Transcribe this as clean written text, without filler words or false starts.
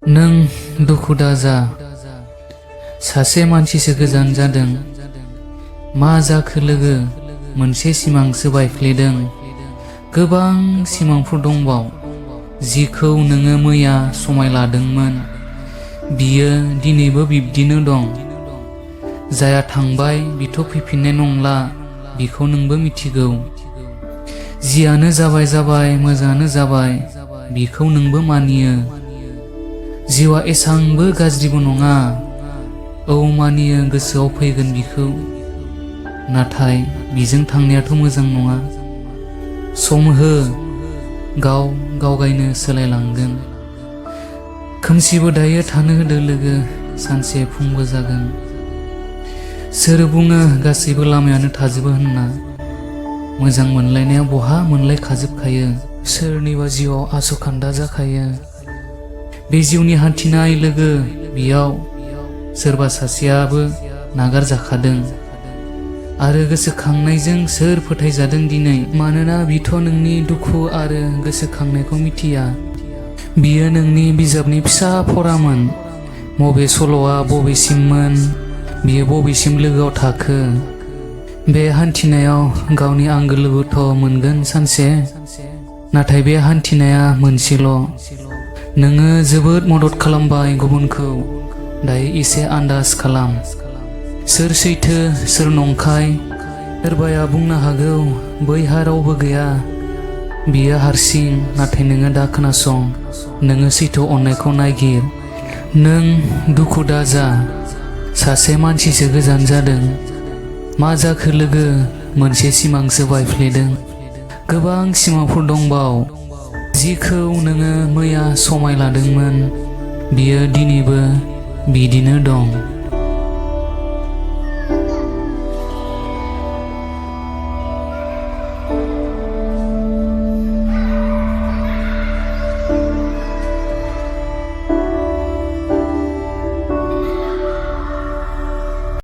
नों दुखु दाजा सासे मानसिसो गोजान जादों मा जाखो लोगो मोनसे सिमांसो बायफ्लेदों गोबां सिमांफोर दंबाव जिखौ नोङो मैया समाय लादोंमोन बियो दिनैबो बिब्दिनो दं जाया थांबाय बिथ' फैफिननाय नंला बिखौ नोंबो मिथिगौ जियानो जाबाय मोजाङानो जाबाय बिखौ नोंबो मानियो जिउआ एसांबो गाज्रिबो नङा औ मानियो गोसोआव फैगोन बिखौ नाथाय बिजों थांनायाथ' मोजां नङा सम हो गाव गावगायनो सोलायलांगोन खोमसिबो दायो थानो होदो लोगो सानसे फुंबो जागोन सोर बुङो गासैबो लामायानो थाजोबो होनना मोजां मोनलायनाया बहा मोनलायखाजोबखायो सोरनिबा जिउआव आसखान्दा जाखायो बे जिउनि हान्थिनाय लोगो बेयाव सोरबा सासेयाबो नागारजाखादों आरो गोसोखांनायजों सोर फोथायजादों दिनै मानोना बिथ' नोंनि दुखु आरो गोसोखांनायखौ मिथिया बियो नोंनि बिजाबनि फिसा फरामोन बबे सल'आ बबेसिममोन बियो बबेसिम लोगोआव थाखो बे हान्थिनायाव गावनि आंगो लोगोथ' मोनगोन सानसे नाथाय बे हान्थिनाया मोनसेल' नोङो जोबोद मदद खालामबाय गुबुनखौ दायो एसे आन्दाज खालाम सोर सैथो सोर नंखाय सोरबाया बुंनो हागौ बैहा रावबो गैया बियो हारसिं नाथाय नोङो दा खोनासं नोङो सैथो अननायखौ नागिर नों दुखु दाजा सासे मानसिसो गोजान जादों मा जाखो लोगो मोनसे सिमांसो बायफ्लेदों गोबां सिमांफोर दंबाव जिखौ नोङो मैया समाय लादोंमोन बियो दिनैबो बिदिनो दं।